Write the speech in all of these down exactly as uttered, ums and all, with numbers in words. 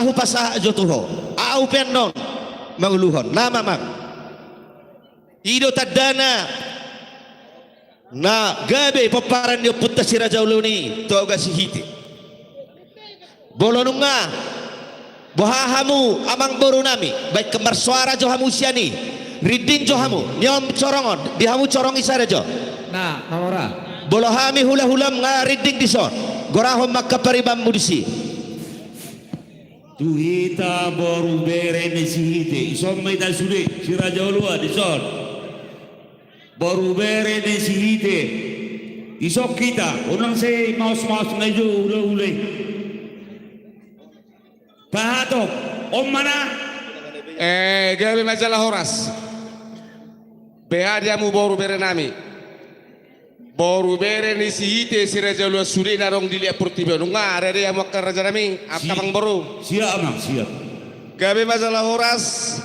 hupasahat jo tu ho. Ahu pe annon manguluhon. Nama, amang. I do tandana na gabe pomparan ni ompunta Si Raja Oloan i Toga Sihite. Molo nunga boha hamu amangboru nami, baen marsoara jo hamu sian i, rinding jo hamu, nion corong on, di hamu corong i sada jo. Na, mamora. Molo hami hulahulam nga rinding dison, gorahon ma angka paribanmu disi. Tu hita boru bere ni Sihite, dison ma hita sude, Si Raja Oloan, dison. Boru bere ni Sihite, dison hita, unang sai maos-maos na jo ulaula i. Pahatop, on ma na. Eh, gabe ma jala horas. Beha di hamu boru bere nami. Boru bere ni Sihite, Si Raja Oloan sude na adong di liat portibi on. Nunga, ade-ade hamu angka raja nami, angka amangboru. Siap, amang, siap. Gabe ma jala horas.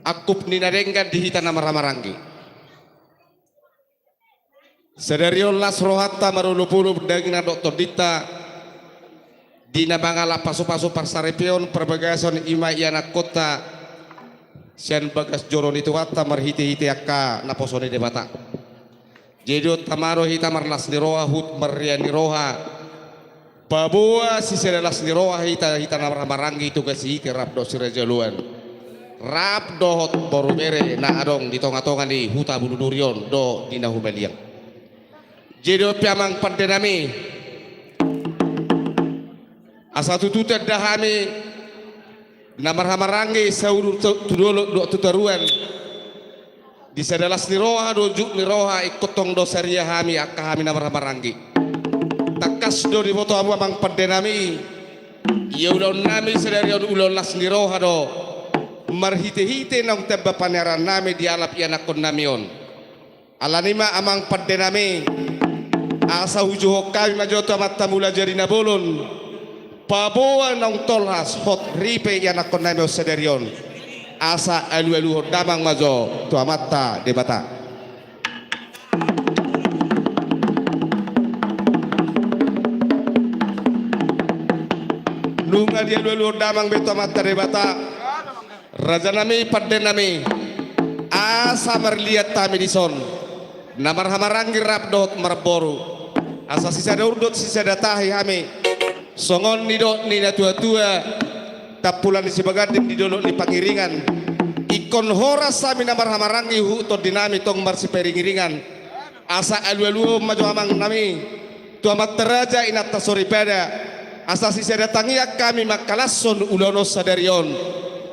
Angkup ni na denggan di hita na marhahamaranggi. Sadari on las rohanta marolopolop dagingna dohot tondinta di na mangalap pasupasu parsaripeon parbagason i ma ianakkonta sian bagas joro ni Tuhanta marhitehite angka naposo ni Debata. Jadi on tama do hita marlas ni roha, huhut marria ni roha. Paboa sisada las ni roha hita, hita na marhahamaranggi Toga Sihite rap dohot Si Raja Oloan, rap dohot boru bere na adong di tongatonga ni huta Bulu Duri on dohot di na humaliang. Jadi on pe amang pande nami, asa tutu tanda hami na marhahamaranggi saluhut tu dolok dohot tu toruan. Di sada las ni roha do, juk ni roha, ingkon tong do saria hami angka hami na marhahamaranggi. Tangkas do diboto hamu amang pande nami, ia ulaon nami sadari on ulaon las ni roha do, marhitehite naung tamba paniaran nami dialap ianakkon nami on. Alani i ma amang pande nami, asa hujohon hami ma jo tu Amanta Mulajadi Nabolon, paboa naung tolhas hot ripe ianakkon nami on sadari on, asa alualuhon damang ma jo tu Amanta Debata. Nunga dialualuhon damang be tu Amanta Debata. Raja nami, pande nami, asa marliat hami dison na marhahamaranggi rap dohot marboru, asa sisada urdot sisada tahi hami. Songon nidok ni natuatua, tampulan ni Sibaganding di dolok ni Pangiringan, ingkon horas hami na marhahamaranggi huhut tondi nami tong marsipangiringan. Asa alualuhon ma jo amang nami tu amanta raja, inanta soripada, asa sisada tangiang hami mangkalashon ulaon on sadari on.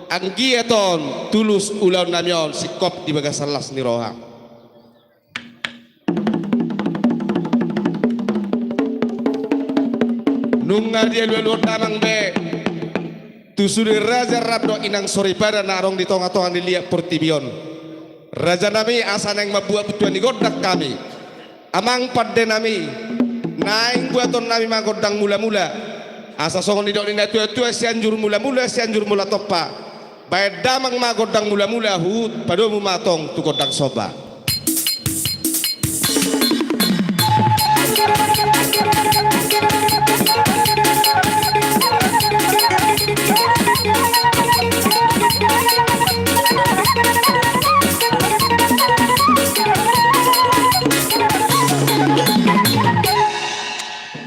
Anggiat on tulus ulaon nami on singkop di bagasan las ni roha. Nunga dialualuhon damang be tu sude raja rap dohot inang soripada na adong di tongatonga ni liat portibi on. Raja nami, asa naeng mambuat butuan ni gondang hami. Amang pande nami, naeng buaton nami ma gondang mulamula. Asa songon nidok ni natuatua, Sianjur Mulamula, Sianjur Mulatompa. Baen damang ma gondang mulamula, huhut padomu ma tong tu gondang somba.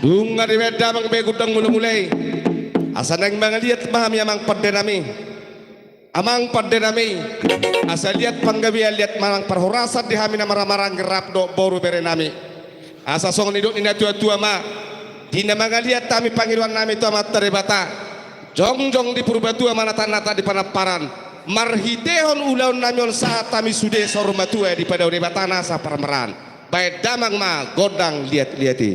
Dung nga dibaen damang be gondang mulamula i, asa naeng mangaliat ma hami amang pande nami. Amang pande nami, asa liat panggabean, liat manang parhorasan di hami na marhahamaranggi rap dohot boru bere nami. Asa songon nidok ni natuatua ma, di na mangaliat hami pangidoan nami tu Amanta Debata, jongjong di Purbatua, manatnat di Panamparan, marhitehon ulaon nami on sahat hami sude saur matua dipadao Debata nasa parmaraan. Baen damang ma gondang liatliat i.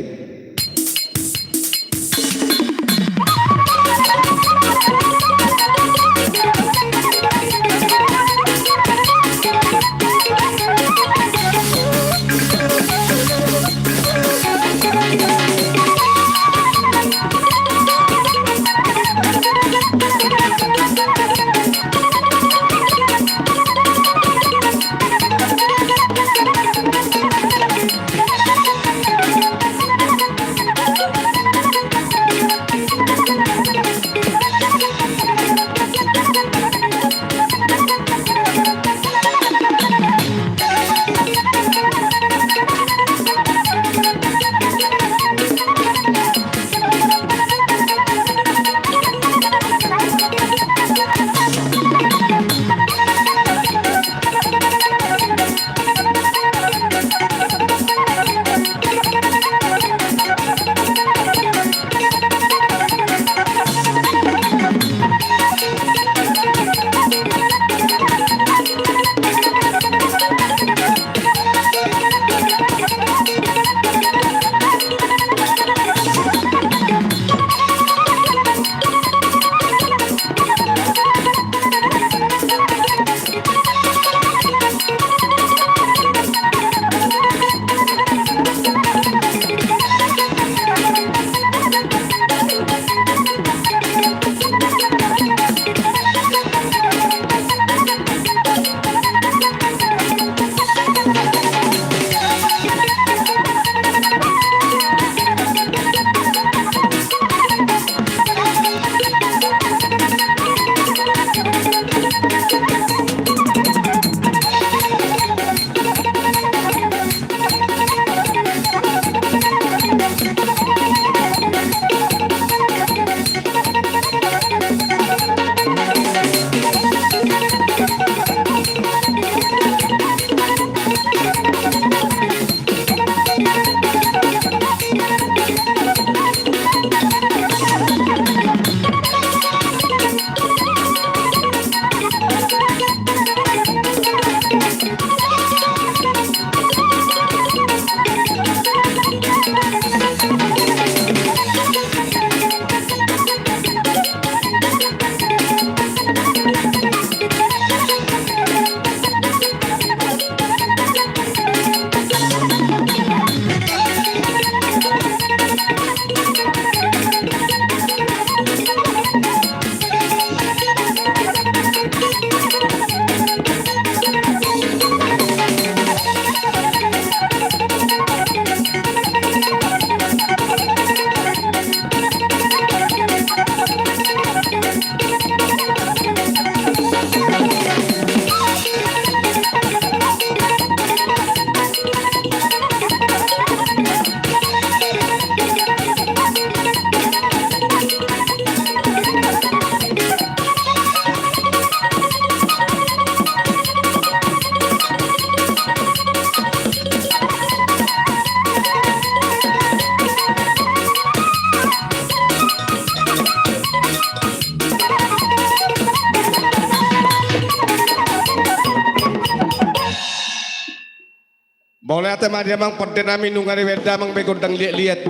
Mauliate ma di amang pande nami, nunga dibaen damang be gondang liat-liat.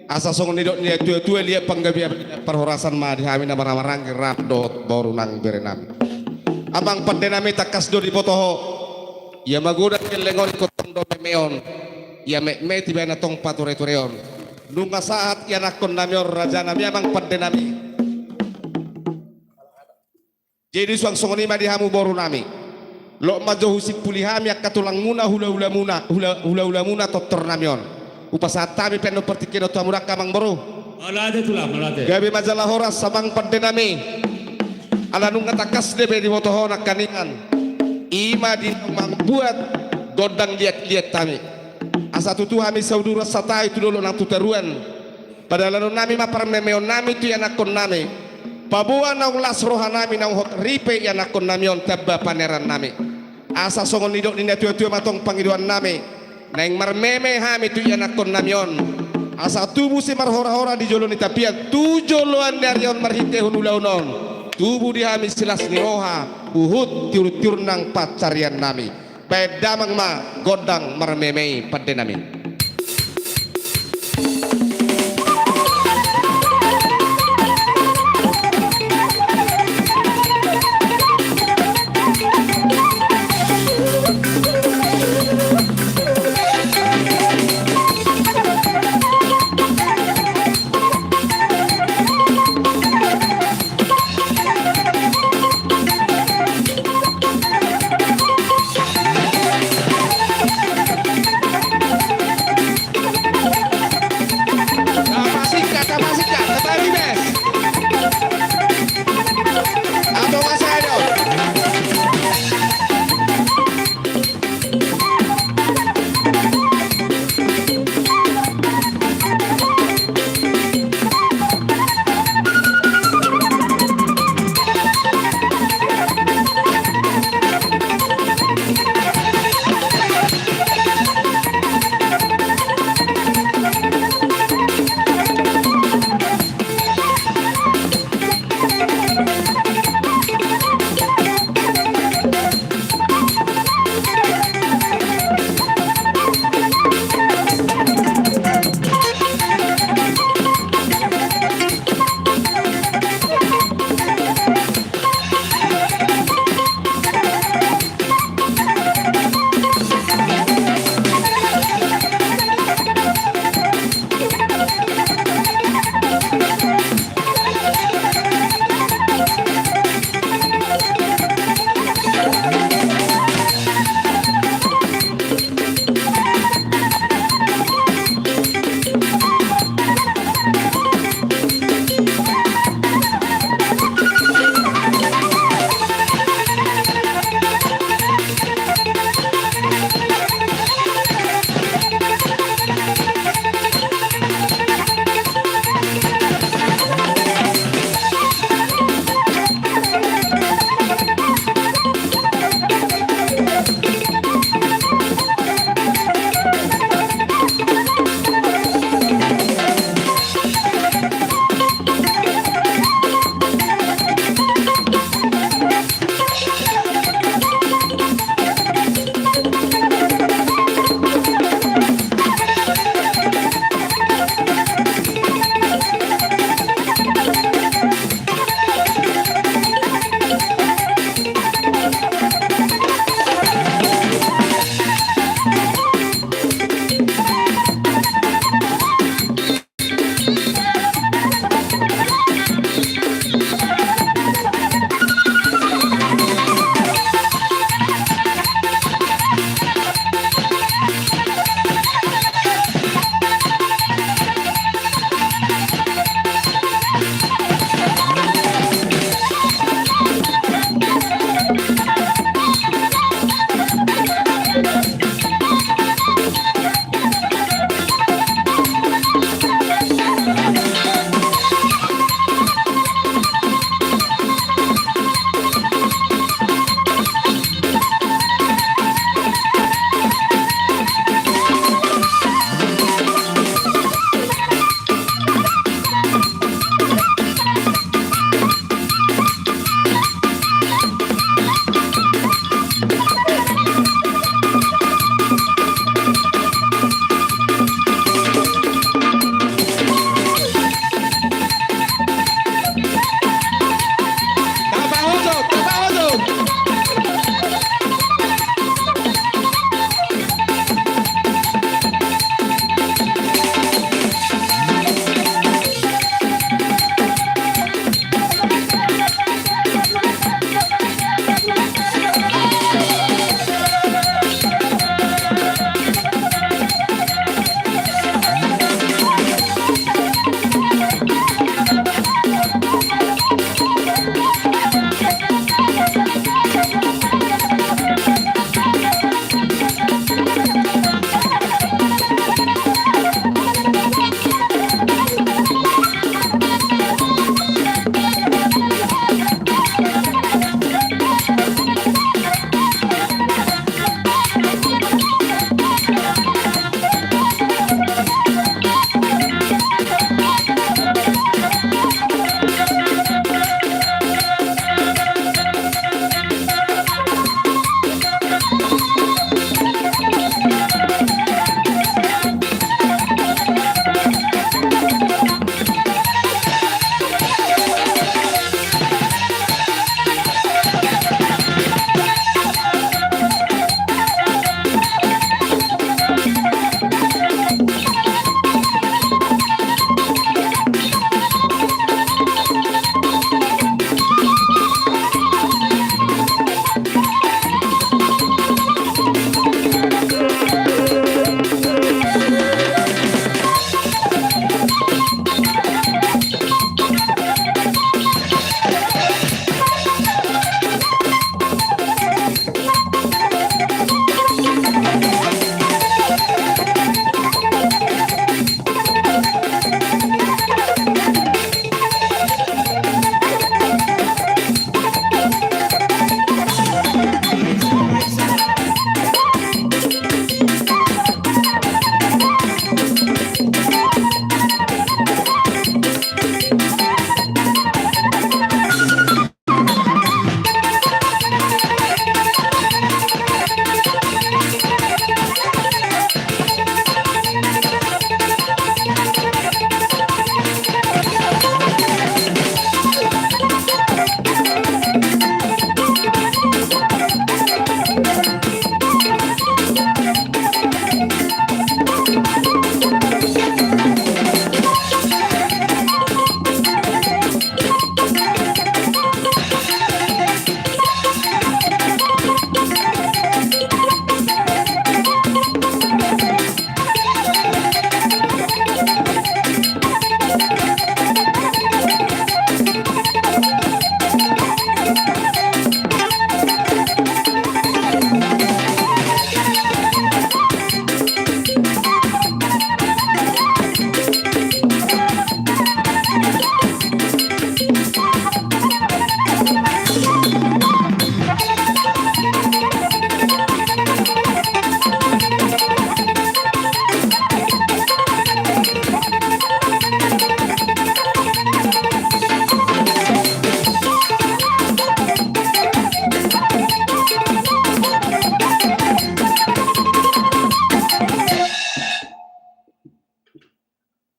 Asa songon nidok ni natuatua, liat panggabean parhorasan ma di hami na marhahamaranggi rap dohot boru nang bere nami. Amang pande nami, tangkas do diboto ho. Ia magodang gelleng on, ingkon tong do meme on. Ia metmet ibaen na tong paturetureon. Nunga sahat ianakkon nami on, raja nami, amang pande nami. Jadi suang songon i ma di hamu boru nami. Lot ma jo husimpuli hami angka tulangmuna, hulahula muna, hula, hulahula muna, tortor nami on. Hupasahat hami pe annon partingkian on tu hamu, dang, amang boru. Mauliate tulang, mauliate. Gabe ma jala horas amang pande nami. Ala nunga tangkas do be diboto ho nangkaningan. I ma di na mambuat gondang liat-liat hami. Asa tutu hami sauduran satai tu dolok nang tu toruan. Padalahon nami ma parmemeon nami tu ianakkon nami. Paboa naung las roha nami, naung hot ripe ianakkon nami on, tamba paneran nami. Asa songon nidok ni natuatua ma tong pangidoan nami. Naeng marmeme hami tu ianakkon nami on. Asa tubu simarhorahora di jolo ni tapian, tu joloan ni ari on marhitehon ulaon on. Tubu di hami silas ni roha, huhut tiurtiur nang pansarian nami. Baen damang ma gondang marmeme i, pande nami.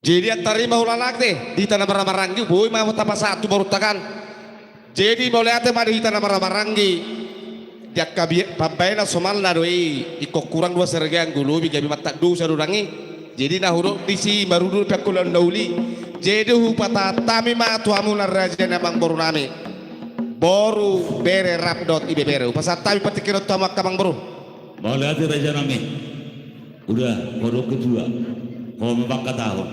Jadi antar i ma ulaon ate di hita na marhahamaranggi, boi ma tapasahat tu borunta kan. Jadi mauliate ma di hita na marhahamaranggi. Di angka bi-, pambahenan somalna do i, ingkon hurang do sian sian anggo lobi gabe mardosa do nang i. Jadi na hudok disi marudut pe anggo ulaon na uli. Jadi hupatahan hami ma tu hamuna raja ni amangboru nami. Boru, bere, rap dohot ibebere. Hupasahat hami partingkian on tu hamu angka amangboru. Mauliate raja nami. Uda, ho do ketua. Ho ma pangkatahon.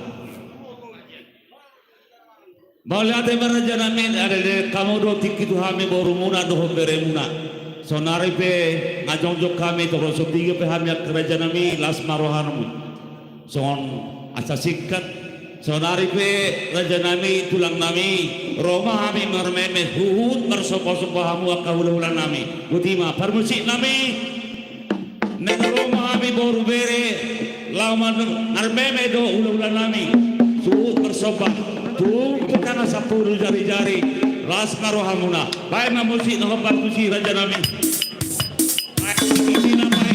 Mauliate ma raja nami, ale, ale, hamu do tingki tu hami borumuna dohot beremuna. Saonari pe nga jongjong hami, torop so piga pe hami angka raja nami, las ma rohamu. Songon asa singkat. Saonari pe raja nami, tulang nami, ro ma hami marmeme, huhut marsomba-somba hamu angka hula-hula nami. Botima, parmusik nami. Nang ro ma hami boru bere, laho ma-, marmeme do hula-hula nami. Suhut marsomba, tung pe tanggal sampulu jari-jari, las ma rohamuna. Baen ma musik na hombar tusi raja nami. Baen ma musik na baen.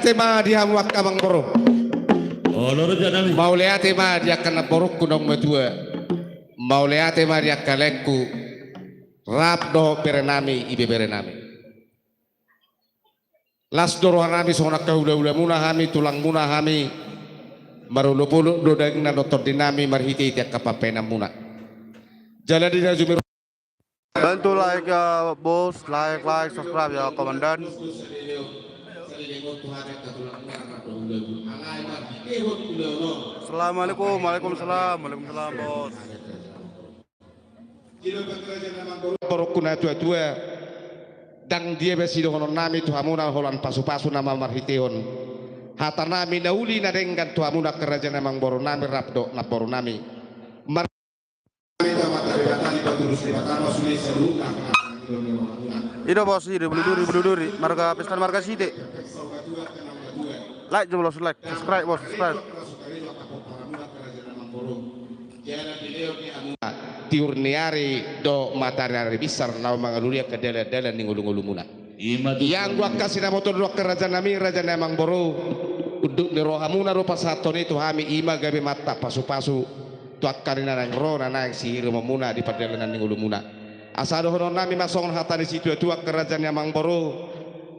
Mauliate ma di hamu angka amangboru. Olo raja nami. Mauliate ma di angka namborungku naung matua. Mauliate ma di angka laengku. Rap dohot bere nami, ibebere nami. Las do roha nami songon angka hula-hula muna hami, tulang muna hami. Marolop-olop do daging na dohot tondi nami marhite-hite angka pambahenan muna. Jala di na jumiro. Bantu like ya bos, like, like, subscribe ya komandan. Assalamualaikum. Waalaikumsalam. Waalaikumsalam bos. Namborungku na tua-tua. Ndang dia be sidohonon nami tu hamuna holan pasu-pasu nama marhitehon hata nami na uli na denggan tu hamuna angka raja ni amangboru nami rap dohot namboru nami. Mar- I do bos, i do, Bulu Duri, Bulu Duri, marga Pistan, marga Site. Like jo bos, like, subscribe bos, subscribe. Tiur ni ari dohot mataniari binsar na mangalului angka dalan-dalan ni ngolu-ngolumuna. Ianggo angka sinamotor do angka raja nami, raja ni amangboru. Unduk ni rohamuna do pasahathon i tu hami, i ma gabe mata pasu-pasu tu angka ari na naeng ro, na naeng sihirimuna di pardalanan ni ngolumuna. Asa dohonon nami ma songon hata ni situa-tua angka raja ni amangboru.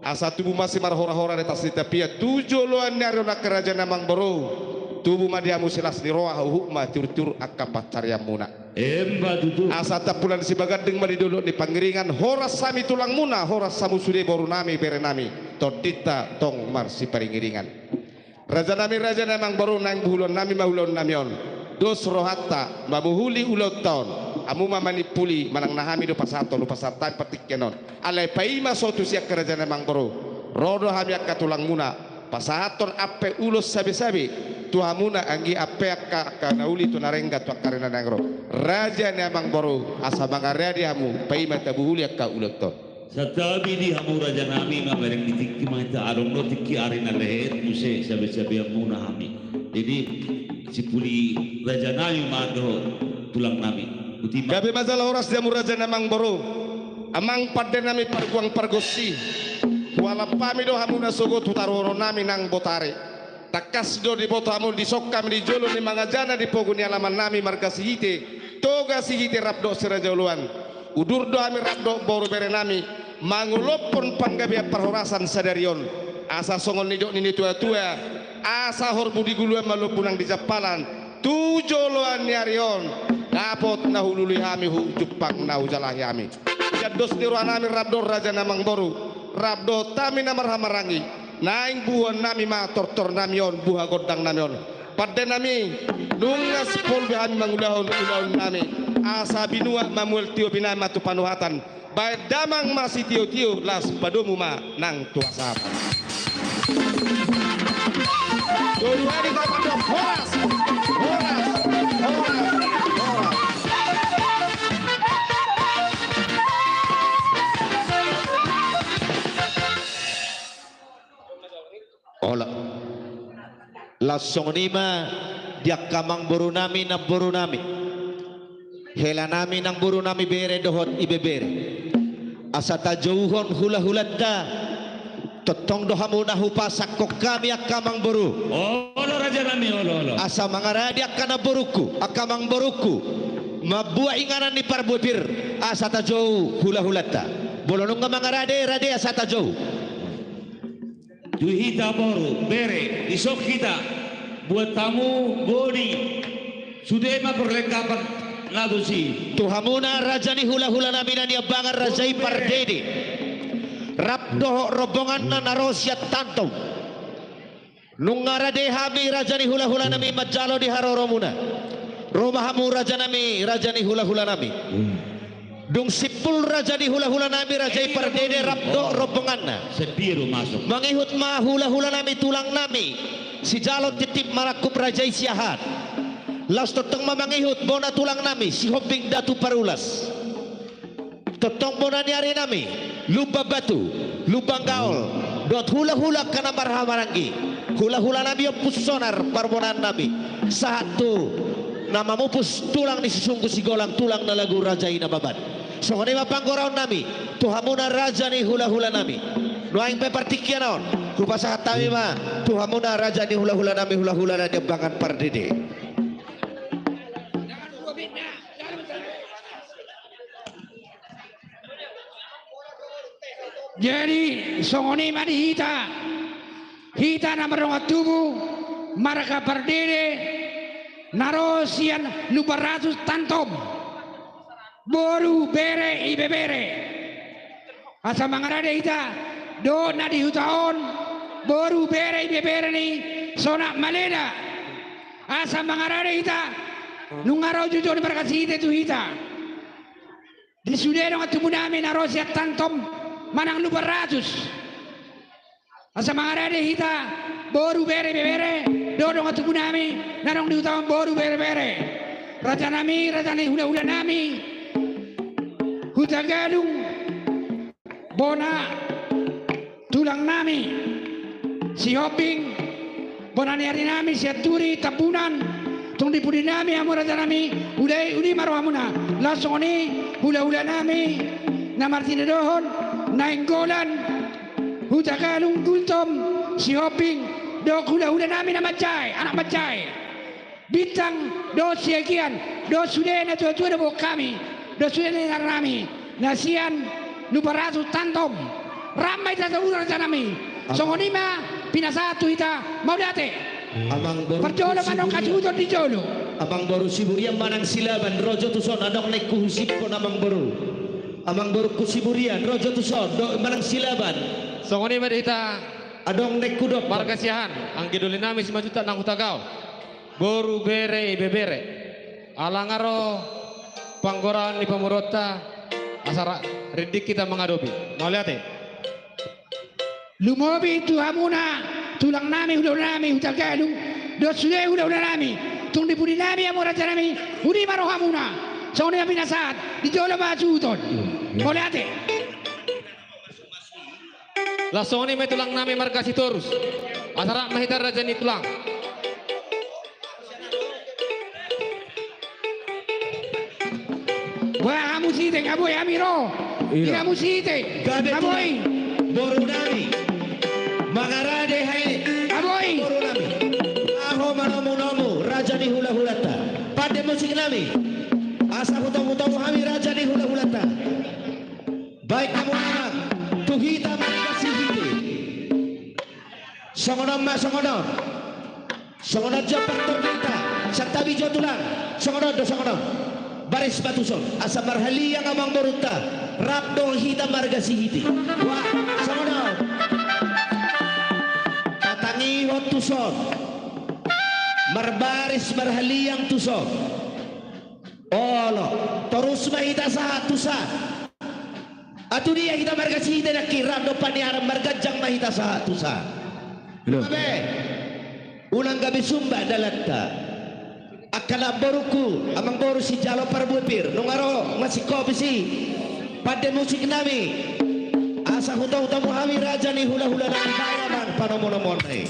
Asa tubu ma simarhora-hora di atas ni tapian tu joloan ni ari on angka raja ni amangboru. Tubu ma di hamu silas ni roha, huhut ma tiur-tiur angka pansarianmuna. Emma tutu. Asa tampulan sibaganding ma di dolok ni pangiringan, horas hami tulangmuna, horas hamu sude boru nami, bere nami, tondinta tong marsipangiringan. Raja nami, raja ni amangboru, naeng buhulon nami ma ulaon nami on. Dos rohanta mamuhuli ulaonta on. Hamu ma manimpuli manang na hami do pasahathon, hupasahat hami partingkian on. Alai paima so tusi angka raja ni amangboru, ro do hami angka tulangmuna pasahathon ampe ulos sabe-sabe tu hamuna, anggi ampe angka, angka na uli tu na denggan tu angka ari na naeng ro. Raja ni amangboru, asa mangarade hamu paima tabuhuli angka ulaonta on. Santabi di hamu raja nami, mamereng di tingki ma hita, adong do tingki ari na lehet muse sabe-sabeanmuna hami. Jadi sipuli raja nami ma dohot tulang nami. Uti ma. Gabe ma jala horas di hamu raja ni amangboru. Amang pande nami parguang pargonsi. Hualap hami do hamu na sogot, hutaruhonon nami nang botari. Tangkas do diboto hamu, dison hami di jolo ni mangajana di pogu ni alaman nami marga Sihite, Toga Sihite rap dohot si Raja Oloan. Udur do hami rap dohot boru bere nami mangolophon panggabean parhorasan sadari on. Asa songon nidok ni na tua-tua, asa horbu di guluan ma lombu nang di jampalan, tu joloan ni ari on dapot na hulului hami, huhut jumpang na hujalahi hami. Sian dos ni roha nami rap dohot raja ni amangboru, rap dohot hami na marhahamaranggi, naeng buhuon nami ma tortor nami on, buha gondang nami on. Pande nami, nunga sipol be hami mangulahon ulaon nami, asa binuat ma mual tio, binahen ma tu panuhatan. Baen damang ma sitio-tio, laos padomu ma nang tu hasahatan. Horas, horas, horas, horas. Olo. Laos songon i ma di angka amangboru nami, namboru nami, hela nami, namboru nami bere dohot ibebere. Asa tajouhon hula-hulanta, tongtong do hamu na hupasahat hami angka amangboru. Olo raja nami, olo, olo. Asa mangarade angka namborungku, angka amangborungku, mambuat inganan ni parbue pir, asa tajou hula-hulanta. Molo nunga mangarade, rade asa tajou. Tu hita boru, bere, dison hita, buat hamu boni, sude ma perlengkapan na tusi. Tu hamuna raja ni hula-hula nami na niambangan, raja i Pardede rap dohot rombonganna na ro sian Tantob. Nunga rade hami raja ni hula-hula nami manjalo di haroromuna. Ro ma hamu raja nami, raja ni hula-hula nami. Dung simpul raja ni hula-hula nami, raja i Pardede rap dohot rombonganna, mangihut ma hula-hula nami, tulang nami, sijalo titip marangkup raja i Siahaan. Laos tongtong ma mangihut bona tulang nami Sihombing Datu Parulas. Tongtong bona ni ari nami Lumban Batu, Lumban Gaol, dohot hula-hula angka na marhahamaranggi, hula-hula nami Ompus Sonar parbonaan nami, sahat tu na mamupus tulang ni Sisunggu Sigolang, tulang na lagu raja i Nababan. Songon i ma panggoraon nami tu hamuna raja ni hula-hula nami. Nuaeng pe partingkian on Hupasahat hami ma tu hamuna raja ni hulahulanami, hulahula na niombangan pardede. Jadi songon i ma di hita, hita na mardongan tubu marga Pardede na ro sian Lumban Ratus Tantom, boru, bere, ibebere. Asa mangarade hita dohot na di huta on, boru, bere, ibebere ni Sonak Maleda. Asa mangarade hita nunga ro jujur ni marga Sihite tu hita. Di sude dongan tubunami na ro sian Tantom manang Lumban Ratus. Asa mangarade hita boru, bere, ibebere, dohot dongan tubunami na adong di huta on, boru, bere, ibebere. Rajanami, raja ni hulahulanami Hutagalung, bona tulangnami Sihombing, bona ni arinami Sianturi Tambunan, tung di pudinami hamu rajanami, uli, uli ma rohamuna. Laos songon i hulahulanami na martinodohon Nainggolan, Hutagalung, Gultom, Sihombing, dohot hulahulanami na manjae, anak manjae Bintang dohot Siagian, dohot sude natuatua na boan hami, dohot sude na inanami na sian Lumban Ratus Tantom. Rap ma hita tu rajanami. Songon i ma pinasahat tu hita, mauliate. Amang boru. Parjolo ma nang hasuhuton di jolo. Amang boru Siburian manang Silaban, ro jo tuson, adong na ingkon husiphon amang boru. Amang boru Siburian, ro jo tuson, do manang Silaban. Songon i ma di hita. Adong na ingkon hudok. Marga Siahaan, anggi dolinami Simanjuntak nang Hutagaol. Boru, bere, ibebere. Ala nga ro panggoraon ni pamoruonta, asa ra-, rindik hita mangadopi. Mauliate. Lumobi tu hamuna tulangnami, hulahulanami Hutagalung, dohot sude hulahulanami, tung di pudinami hamu rajanami, uli ma rohamuna. Songon i ma pinasahat, di jolo ma hasuhuton. Mauliate. Laos songon i ma tulangnami marga Sitorus. Asa rap ma hita raja ni tulang. Boha hamu Sihite, nga boi hami ro. Iya. Di hamu Sihite, nga boi. Borunami. Mangarade hae. Nga boi. Borunami. Aho manomunomu raja ni hulahulanta. Pande musiknami. Asa hutonghutongu hami raja ni hulahulanta. Baen hamu amang tu hita marga Sihite. Songon on ma, songon on. Songon on jo partorninta. Santabi jo tulang. Songon on do, songon on. Baris ma tuson. Asa marhaliang amang borunta. Rap do hita marga Sihite. Wah, songon on. Tatangihon tuson. Marbaris marhaliang tuson. Olo, torus ma hita sahat tu sahat. Atu dia hita marga Sihite nangkin, rap do paniaran, marganjang ma hita sahat tu sahat. Olo. Gabe, unang gabe sumba dalanta. Angka namborungku, amang boru sijalo parbue pir, nunga ro masingkopi si pande musiknami. Asa hutonghutongu hami raja ni hulahula nami, baen amang panomunomuon i.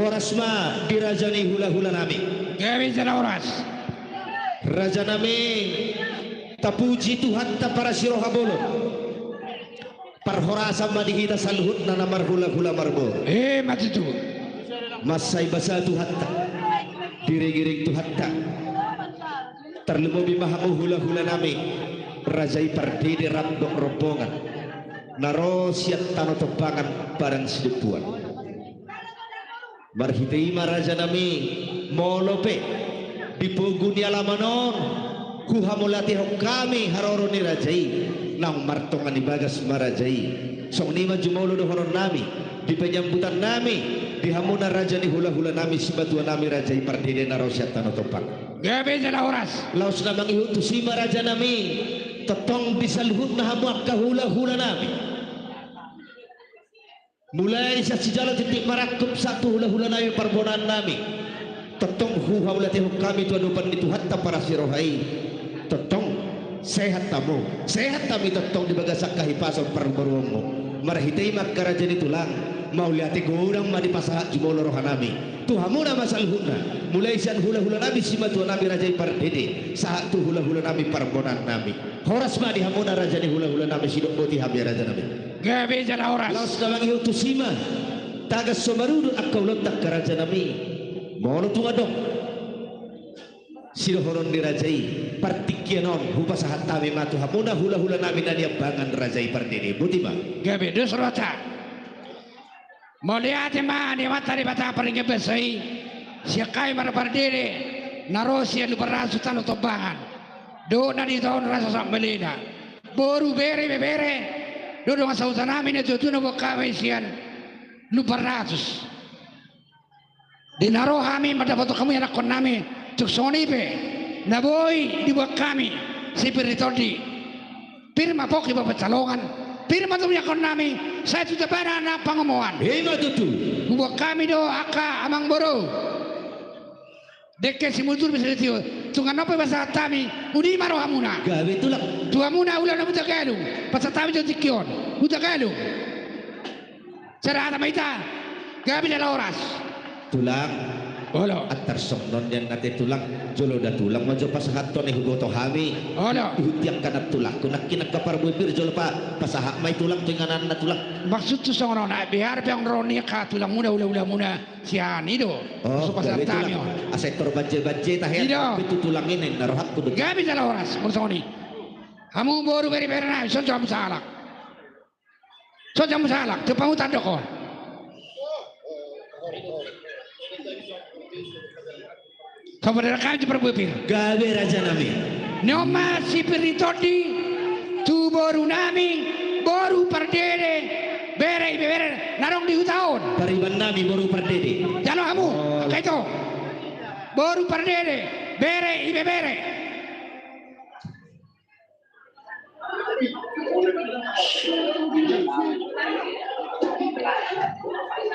Horas ma di raja ni hula-hula nami. Gabe jala horas. Raja nami, tapuji Tuhanta parasi roha bolon. Parhorasan ma di hita saluhutna na marhula-hula marboru. Eh, ma tutu. Mansai basa Tuhanta. Diiring-iring Tuhanta. Tarlumobi ma hamu hula-hula nami, raja i Pardede rap dohot rombongan na ro sian Tano Tombangan, Padang Sidempuan. Marhite i ma raja nami, molo pe di pogu ni alaman on huhamauliatehon hami haroro ni raja i, naung martonga ni bagas ma raja i. Songon i ma jumolo dohonon nami di panyambutan nami di hamuna raja ni hula-hula nami, simatua nami raja i Pardede na ro sian Tano Tombangan. Gabe jala horas. Laos na mangihut tusi ma raja nami, tongtong di saluhutna hamu angka hula-hula nami. Mulai sian sijalo tintin marangkup sahat tu hula-hula nami parbonaan nami. Tongtong huhamauliatehon hami tu adopan ni Tuhanta parasi roha i. Tongtong sehat hamu, sehat hami tongtong di bagasan hahipason parboruonmu. Marhite i ma angka raja ni tulang, mauliate godang ma dipasahat jumolo roha nami tu hamuna ma saluhutna, mulai sian hula-hula nami simatua nami raja i Pardede, sahat tu hula-hula nami parbonaan nami. Horas ma di hamuna raja ni hula-hula nami, sidok boti hami raja nami. Gabe jala horas. Laos na mangihut tusi ma, tagan so marudut angka ulaonta angka raja nami. Molo tung adong sidohonon ni raja i, partingkian on hupasahat hami ma tu hamuna hula-hula nami na niambangan raja i Pardede. Boti ma. Gabe, dos rohanta. Mauliate ma di Amanta Debata pardenggan basa i, sian hami marga Pardede na ro sian Lumban Ratus Tano Tombangan, dohot na di huta on rasa sahat malina, boru, bere, ibebere dohot dongan sahuta nami na tuatua na huboan hami sian Lumban Ratus. Di na ro hami mandapothon hamu ianakhon nami, tung songon i pe na boi diboan hami, si pir ni tondi, pir ma pongki boan pansalongan, pir ma tung ianakhon nami, sai tu debana na pangomoan. Ima tutu. Huboan hami do angka amangboru, dengke simudur bisa ditio, tung annon pe pasahat hami, uli ma rohamuna. Gabe tulang. Tu hamuna ulaon na Hutagalung, pasahat hami jo tingki on, Hutagalung. Sada hata ma hita, gabe jala horas. Tulang. Olo. Antar songon on nian ate tulang, jolo da tulang ma jo pasahathon i, huboto hami. Olo. Huti angka nantulangku nangkin angka parbue pir, jolo pa, pasahat ma i tulang tu ingananna tulang. Maksudhu songon on, ai bihar pe on ro ni angka tulangmuna, hula-hulamuna sian i do. Oh, so pasahat hami on. Asa tor banje-banje tahe. I do. Pe tu tulang i na rohangku do. Gabe jala horas, molo songon i. Hamu boru, bere, ibebere nami, songon i hamu sahalak. Songon i hamu sahalak, tu pangutan do ho. Sabar, raka, tu parbue pir. Gabe raja nami. Ni on ma si pir ni tondi tu boru nami, boru Pardede, bere ibebere na adong di huta on. Pariban nami boru Pardede. Jalo hamu, oh, angka ito. Boru Pardede, bere ibebere.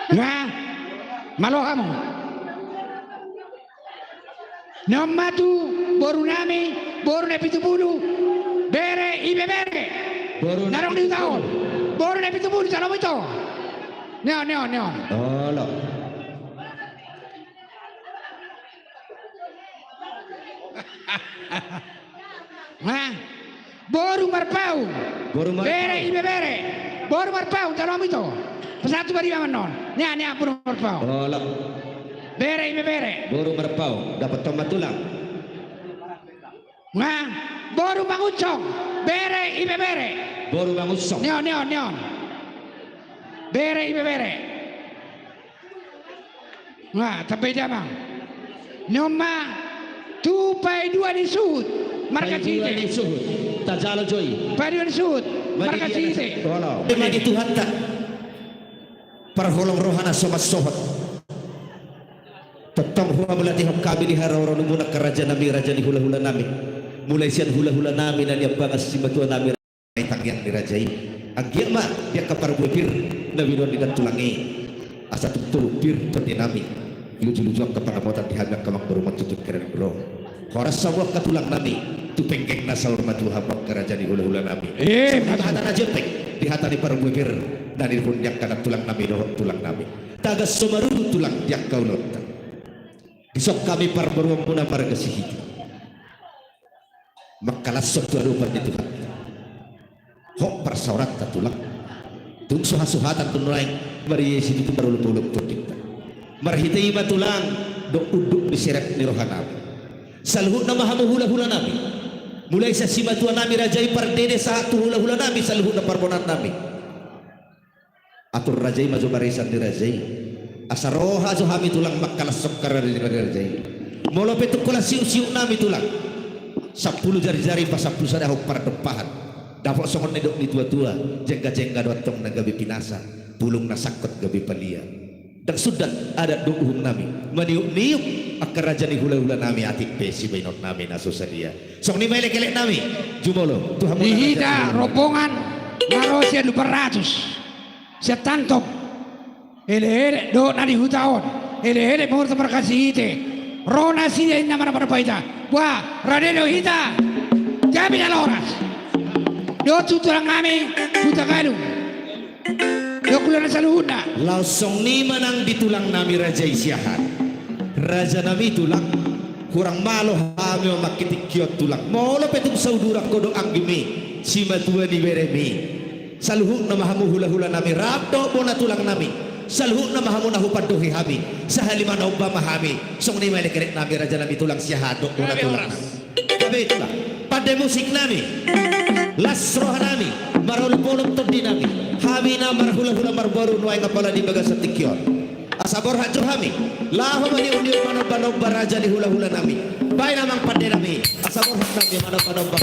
Nga, malo hamu. Ni on ma tu boru nami, boru Napitupulu, bere ibebere. Boru na adong di huta on. Boru Napitupulu, jalo hamu ito. Ni on, ni on, ni on. Olo. Hah? Boru Marpaung. Boru Marpaung. Bere ibebere. Boru Marpaung, jalo hamu ito. Pasahat tu bariba ma annon. Ni on, ni on, boru Marpaung. Olo. Bere ibebere. Boru Marpaung. Dapothon ma tulang. Nga, boru Mangunsong. Bere ibebere. Boru Mangunsong. Ni on, ni on, ni on. Bere ibebere. Nga, tambai damang. Ni on ma tu Paidua ni Suhut, marga Sihite. Paidua ni Suhut. Tajalo jo i. Paidua ni Suhut, marga Sihite. Olo. Ima di Tuhanta. Parholong roha na so mansohot. Tongtong huhamauliatehon hami di haroronmuna angka raja nami, raja ni hula-hula nami. Mulai sian hula-hula nami na niambangan, simatua nami. Tangiang ni raja i. Anggiat ma di angka parbue pir na binoan ni nantulang i, asa tung tolu pir tondi nami. Luju-luju angka pangamotan di hami angka amangboru, mantutut kereng ro. Horas hamu angka tulang nami, tu penggeng na saur matua hamu angka raja ni hula-hula nami. Eh, di hata na jempek, di hata ni parbue pir na nilehon ni angka nantulang nami dohot tulang nami. Tagan so marudut tulang di angka ulaonta. Dison hami parboruonmuna marga Sihite. Mangkalashon tu adopan ni Tuhanta. Hot parsaoranta tulang. Tung so hasuhatan tu nuaeng, marisi tutu marolopolop tondinta. Marhite i ma tulang, dok unduk ni serep ni rohanami. Saluhutna ma hamu hulahulanami. Mulai sian simatuanami raja i pardede sahat tu hulahulanami saluhutna parbonaannami. Atur raja i ma jo barisan ni raja i. Asa roha jo hami tulang mangkalashon karari ni raja i. Molo pe tung holan siuksiuknami tulang, sampulu jarijari pasampusadahon pardompahan. Dapot songon nidok ni tuatua, jenggajengga do antong na gabe pinasa, bulung na sangkot gabe palia. Ndang sundat adat dohot uhumnami maniukniuk angka raja ni hulahulanami, atik pe sibaenonnami na so sadia. Songon i ma elekeleknami. Jumolo tu hamu. Di hita rombongan na ro sian Lumban Ratus, sian Tantong, elekelek dohot na di huta on, elekelek ma hurta marga Sihite. Ro nasida inna manang parbaita. Boha, rade do hita. Gabe na horas. Dohot tu tulangnami Hutagalung. Dohot hulahula saluhutna. Laos songon i ma nang di tulangnami raja i siahaan. Rajanami tulang, hurang malo hami mamangke tingki on tulang. Molo pe tung sauduran ho dohot anggimi, simatua ni beremi. Saluhutna ma hamu hulahulanami rap dohot bona tulangnami. Saluhutna ma hamu na hupandohi hami. Sahali manaomba ma hami. Songon i ma elekeleknami rajanami tulang siahaan dohot bona tulangnami. Gabe tulang. Pande musiknami. Las rohanami. Marolopolop tondinami. Hami na marhulahula marboru nuaeng apala di bagasan tingki on. Asa borhat jo hami. Laho maniukniuk manombanomba raja ni hulahulanami. Baen amang pandenami. Asa borhat hami manombanomba.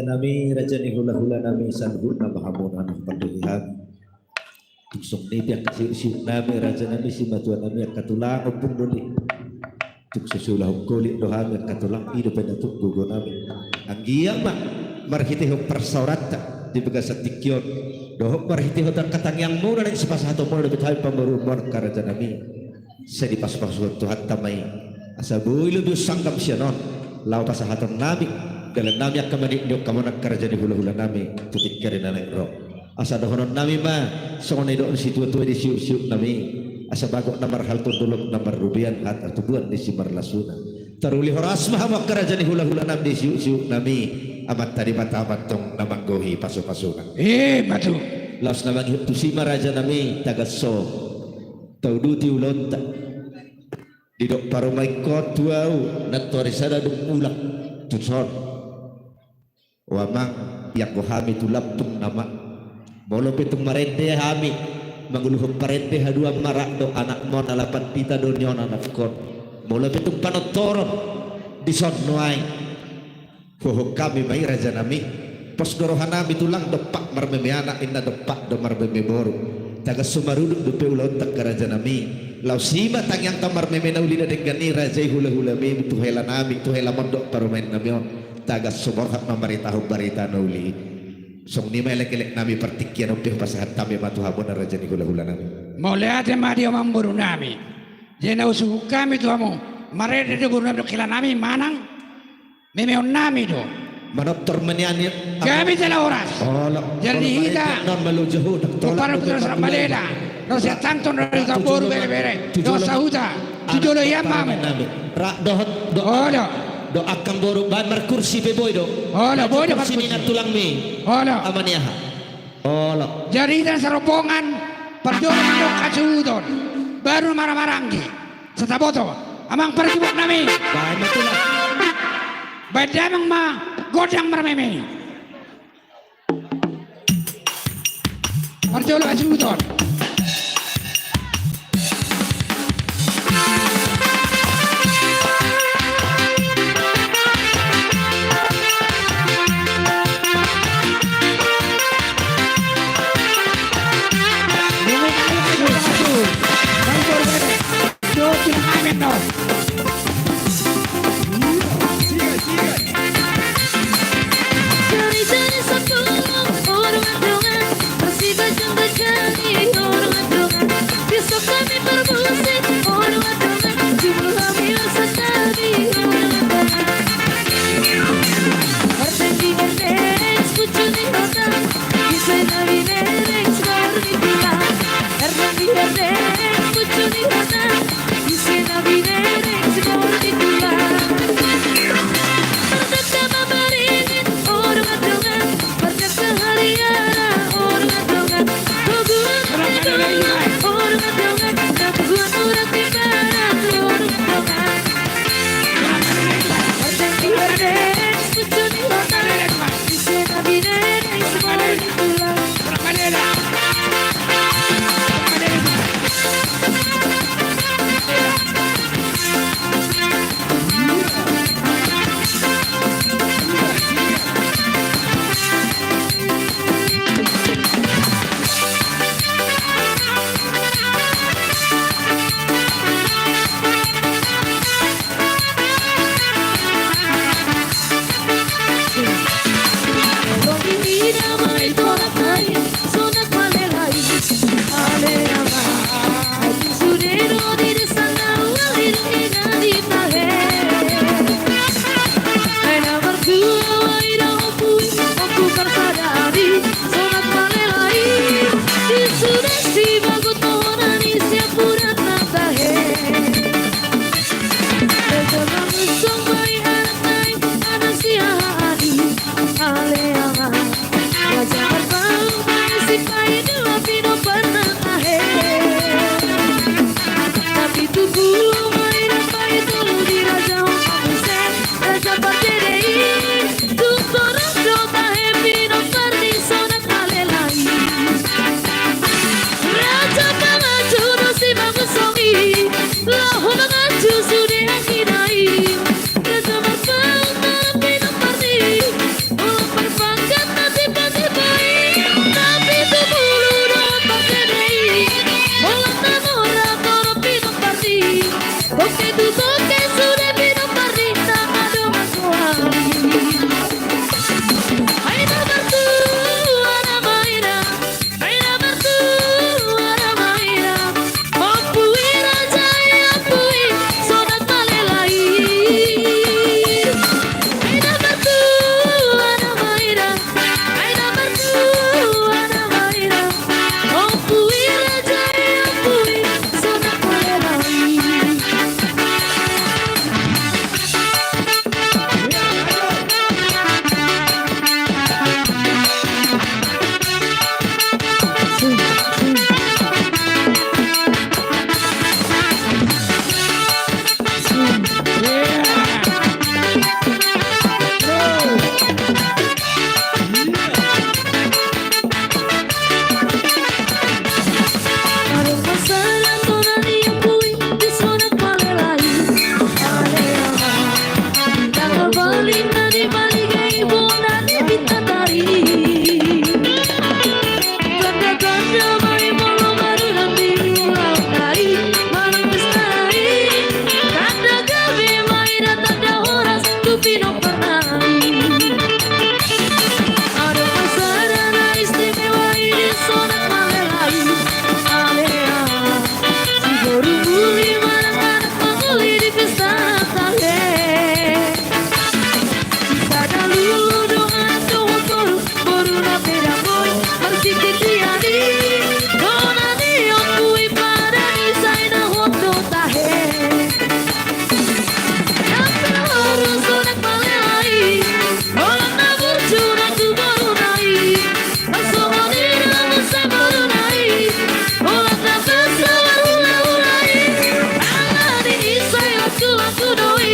Nami raja ni hulahula nami, saluhutna ma hamu na mandok hami. Tung songon i pe angka siuksiuk nami, raja nami, simatua nami, angka tulang, ompung doli. Tung so siulahon holit do hami angka tulang, i dope na tung gogo nami. Anggiat ma marhitehon parsaoranta di bagasan tingki on, dohot marhitehon angka tangiangmuna naeng sipasahatonmuna dope tu hami pamoruonmuna angka raja nami. Sai dipasupasu Tuhanta ma i, asa boi lobi unsanggam sian on laho pasahaton nami dalan nami angka manik ni ongkamuna angka raja ni hulahula nami tu tingki ari na naeng ro. Asa dohonon nami ma songon na nidok ni situatua di siuksiuk nami, asa bagot na marhalto, dolok na marrobean, hata tubuan ni simarlasuna. Taruli horas ma hamu angka raja ni hulahula nami di siuksiuk nami, Amanta Debata ma antong na manggohi pasupasuna. Emma tutu. Laos na mangihut tusi ma raja nami, tagan so tauduti ulaonta. Didok parumaenhon tu ahu nantoari sada dung mulak tuson. O amang, ianggo hami tu lampung nama. Molo pe tung marende hami manguluhon parende haduan, marak do anakmon, ala pandita do nion anakkon. Molo pe tung panortoron, dison nuaeng. Hohom hami ma i raja nami. Pos do roha nami tulang, dompak marmeme anak, inna dompak do marmeme boru. Tagan so marudut dope ulaonta angka raja nami. Laos i ma tangiangta marmeme na uli na denggan i, raja i hulahula nami, tu hela nami, tu hela mondok parumaen nami on. Tagan so borhat mamaritahon barita na uli. Songon i ma elekelek nami partingkian on pe, pasahat hami ma tu hamu na raja ni hulahula nami. Mauliate ma di hamu amangboru nami. Jadi na husuhut hami tu hamu, marende do boru nami dohot hela nami manang memeon nami do. Manortor ma nian i. Gabe jala horas. Olo. Jadi hita, non maloja ho, tolak do pepang baleda. Rasa tanton, rasa boru bere-bere. Dosa huta. Tu jolo i amang. Ra dohot do. Olo. Do angka boru baen markursi pe boi do. Olo, boi do markursi. Sini na tulang mi. Olo. Ama ni aha. Olo. Jadi hita sarombongan parjolo mandok hasuhuton, baru maramaranggi. Sataboto, amang parjolo nami. Baen ma tulang. Baen damang ma gondang marmeme. Parjolo hasuhuton.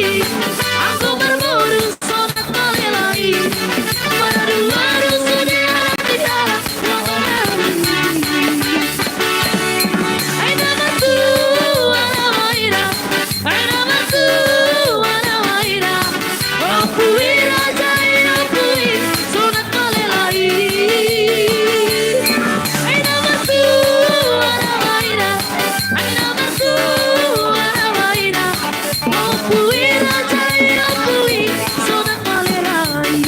Anggo marboru sonang ma lelai. Maradu-adu sude anak di dalam. Ai na martua na maira. Ai na martua na maira. Ompui raja i, ompui sonang ma lelai. Ai na martua na maira. Ai na martua na maira. Ompui raja i, ompui sonang ma lelai.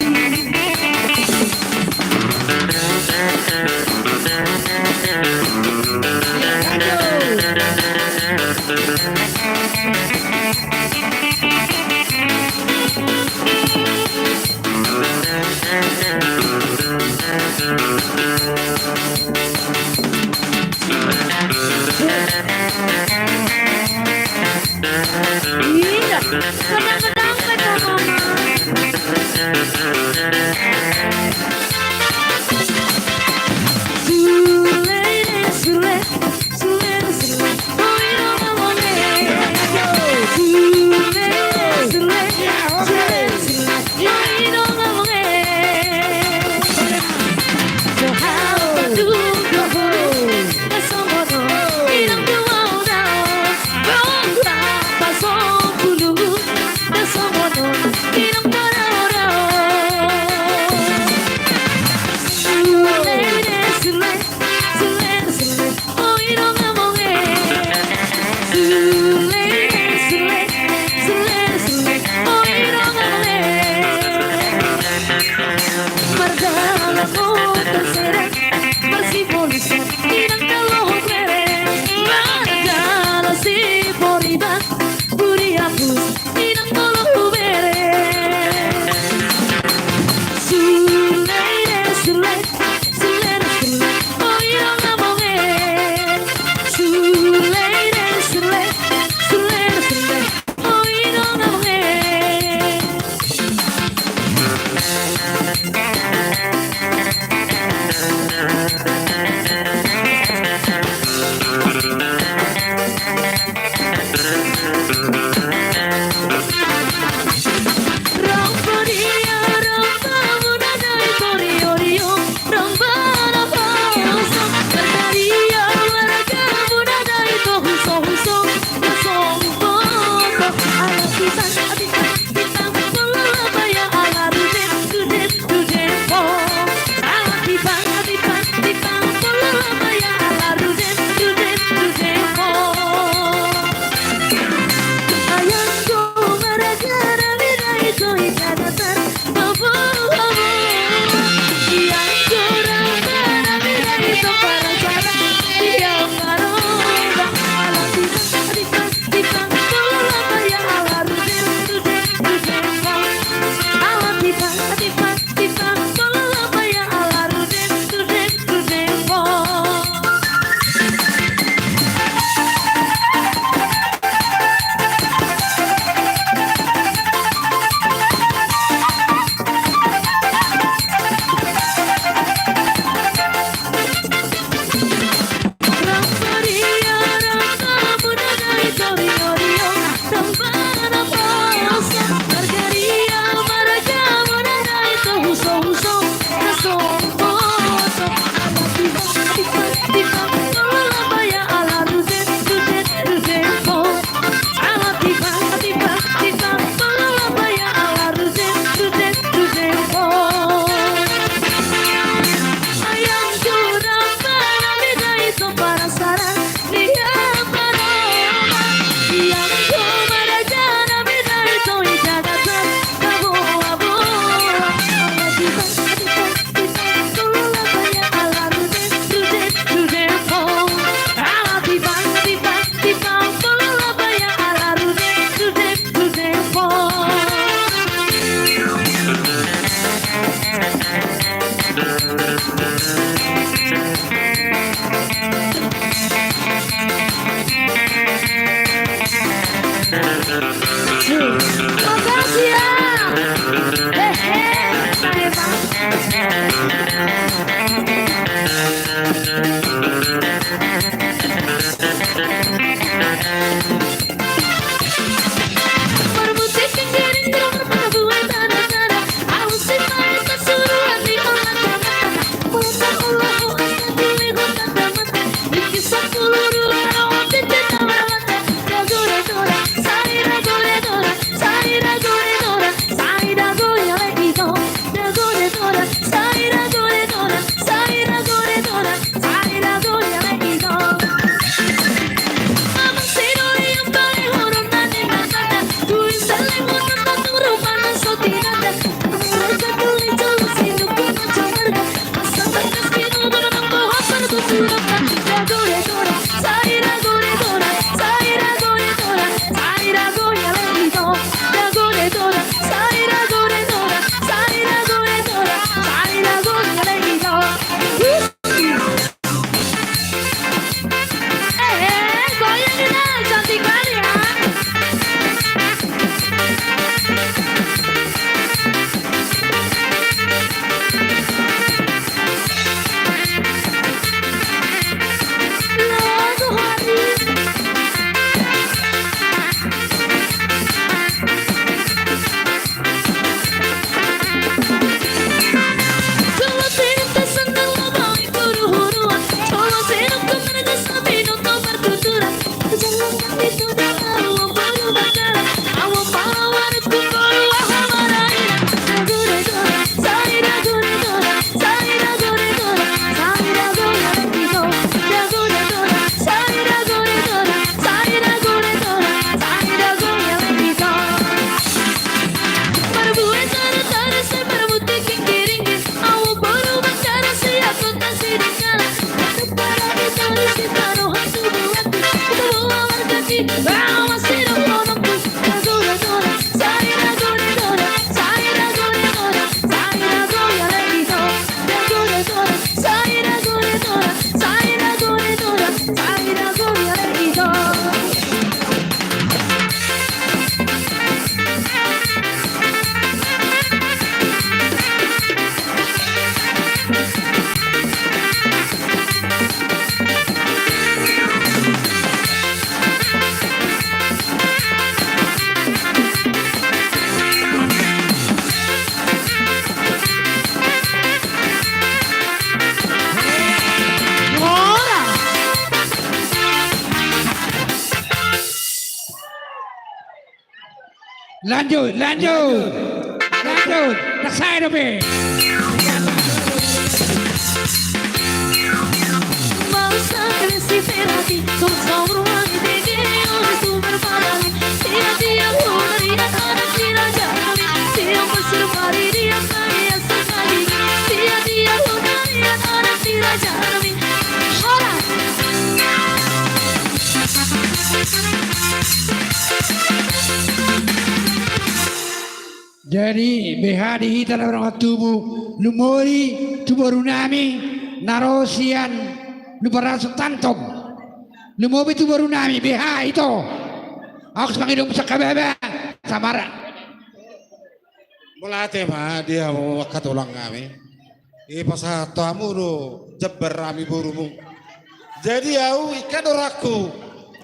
Iya, kadang-kadang kata mama. Sule, sule, sule, sule. Oi, no, no, no, no. Sule, sule, sule, sule. Oi, no, no, no, no. Mardalan motor serep, marsipolit, inang na loho bere. Mardalan siporiban, buri apus, inang na loho bere. Sule, sule, sule, sule, oi, inang na bonge. Sule, sule, sule, sule. Eh, eh, goyang kita, cantik kali ya. Lagu hari. Lanjut, lanjut. Lanjut. Ndang sae dope. Jadi, beha di hita na mardongan tubu, lumobi tu boru nami, na ro sian Lumban Raja Sontantong. Lumobi tu boru nami, beha ito. Ahu mangido muse, baba, samara. Mauliate ma di hamu angka tulang nami. Ipasahat tu hamu do jambar hami borumu. Jadi ahu ingkon do rohangku.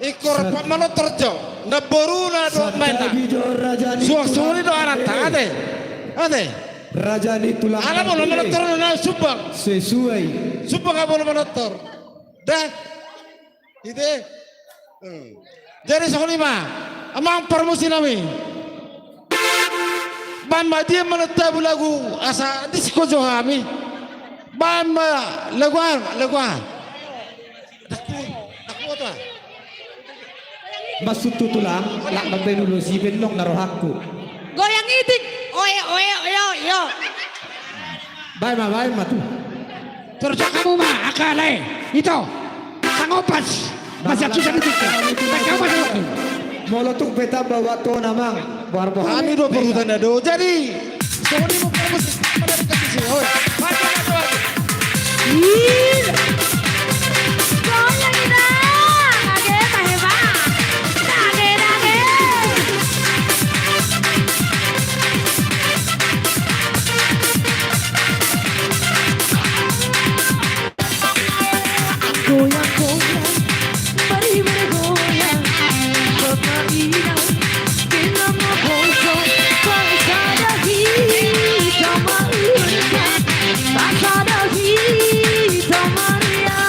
Ingkon rap manortor jo. Namboruna do maena. Suang suli do anakta, ate. Ate. Raja ni tulang. Ala molo manortor na sumbang. Sesuai. Sumbang ahu molo manortor. Dah. Ite. Hmm. Jadi songon i ma, amang parmusi nami. Baen ma dia ma na tabu lagu asa disko jo hami. Baen ma lagu aha, lagu aha. Dakku, dakku apa? Maksud tu tulang, lak mambaen ulos i bennong na rohangku. Goyang itik. Oe, oe, oe, oe. Baen ma, baen ma tu. Torjak hamu ma angka lae. Ito. Sangopas. Masih aku sangat itu. Sangopas aku. Molo tung pe tamba waktu on, amang. Boar boha. Hami do perhutana do. Jadi songon i ma parmusik. Ih. Goyang ina. Age, pahe ba. Age, age. Goyang, goyang, mari bergoyang. Bapak Ina, kena makoso, pasada hita maulurkan, pasada hita maria.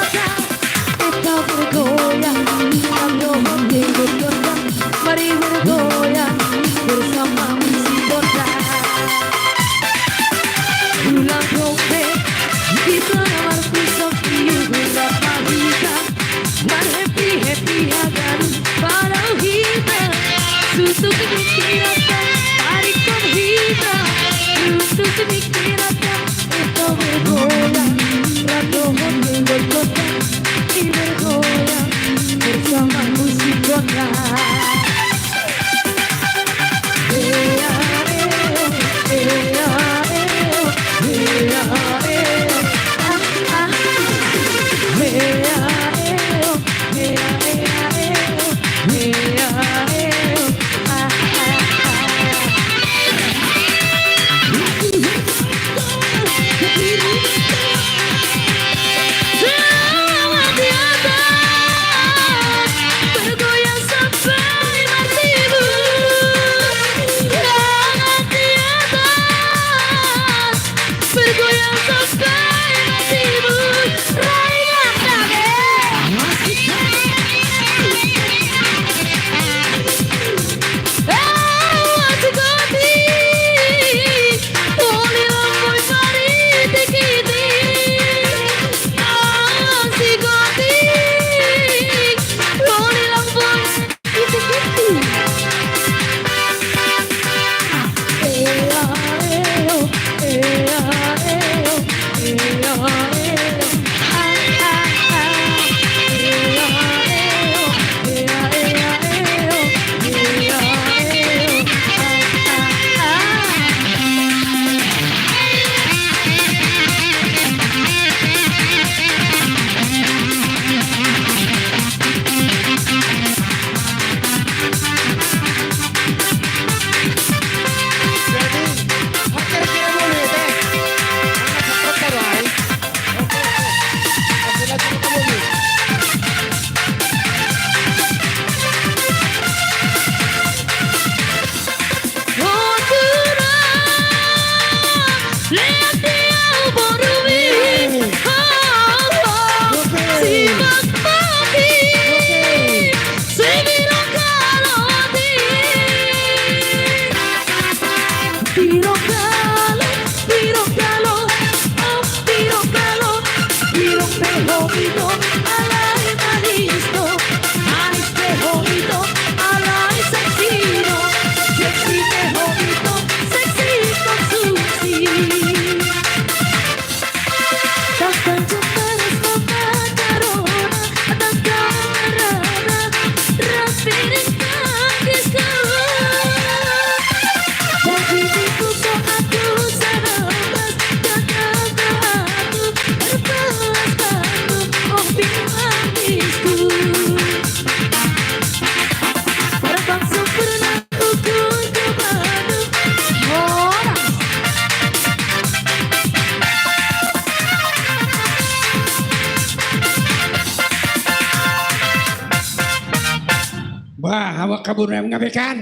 angka boru nami, nga be kan?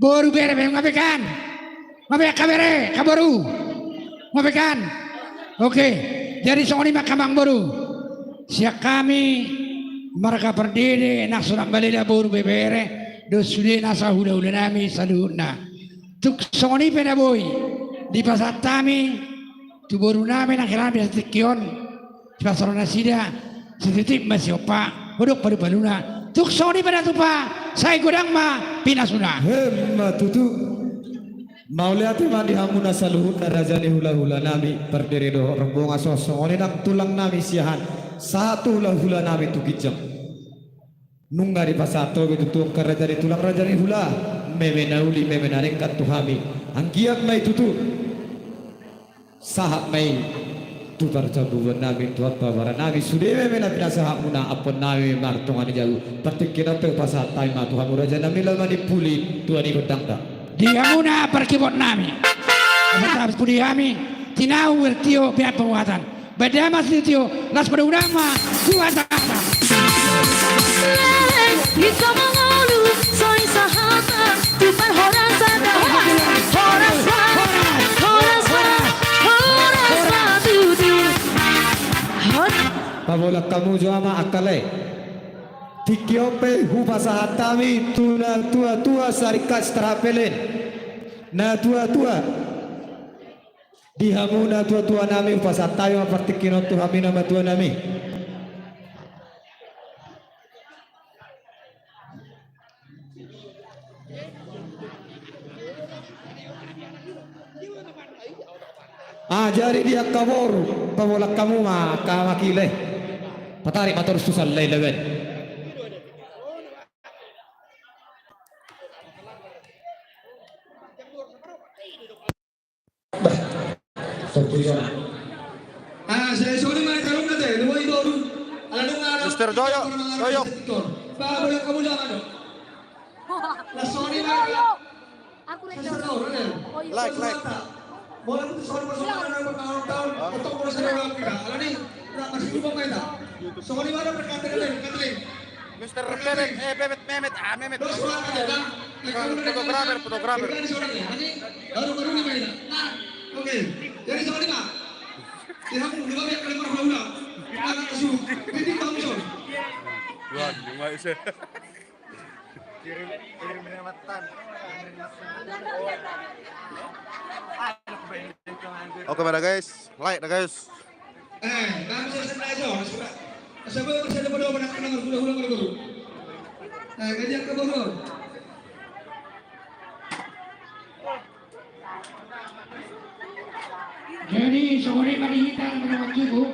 Boru, bere pe, nga be kan? Nga be angka bere, angka boru? Nga be kan? Oke. Jadi songon i ma angka amang boru. Sian hami marga Pardede, nang Sunan Balela, boru, bebere dohot sude nasa hulahula nami saluhutna. Tung songon i pe na boi dipasahat hami tu boru nami nang hela nami di tingki on, sipasahat nasida, sititi ma siompa, hudok palupaluna. Tung songon i pe na tupa, sai godang ma pinasuna. Emma tutu. Mauliate ma di hamuna saluhutna raja ni hulahula nami Pardede dohot rombongan, songon i nang tulang nami Siahaan, sahat tu hulahula nami tu ginjang. Nunga dipasahat ho be tutu angka raja ni tulang, raja ni hula, meme na uli, meme na denggan tu hami. Anggiat ma i tutu sahat ma i tu parjabubuan nami, tu amanta bara nami, sude meme na pinasahatmuna, ampon nami martonga ni jabu. Partingkian on pe hupasahat hami ma tu hamu raja nami, laho manimpuli tua ni gondangta. Di hamuna parkibot nami. Asa tapuli hami, tinahu, bertio, bean pamuhatan. Baen damang sitio, las padomunan ma tu hata-hata. Leleng hita mangolu, sai sahata tu parhorasan. Horas, horas, horas, horas, horas, horas, tutu. Hot. Pabolak hamu jo ama angka lae. Tingki on pe hupasahat hami tu natua-tua Sarikat Sitarhapelen. Natua-tua. Di hamu natuatua nami, hupasahat hami ma partingkian on tu hami na matua nami. Ah, jadi di angka boru, pabolak hamu ma angka makile. Patarik ma torus tu sallei leben. Bah. Topik on. Ah, saya sorry, mai, kalau nggak teh, lu itu, aduh. Ala dong, ala Mister Joyo, Joyo. Pak, boleh kamu jangan dong. Lah, sorry, mai. Aku rek. Saya sorry, ya. Like, like. Boleh itu sorry, pas ada bertahun-tahun, atau boleh saya ulang kita. Ala nih, udah masih lupa, mai, tak? Sorry, mana berkata-kata, kata-kata. Mister Bebet, eh, Bebet, Memet, ah, Memet. Fotografer, fotografer. Oke, jadi sama lima. Ya, kamu lima biar kalian marhula. Anak asuh. Ini Bang Son. Wah, lima isi. Kirim, kirim lewatan. Oke, pada guys, like dah guys. Eh, bang, saya sengaja, saya, saya baru, saya dapat dua anak, anak hula-hula, hula-hula. Eh, kerja ke bawah. Jadi, songon i ma di hita na manawan tubu.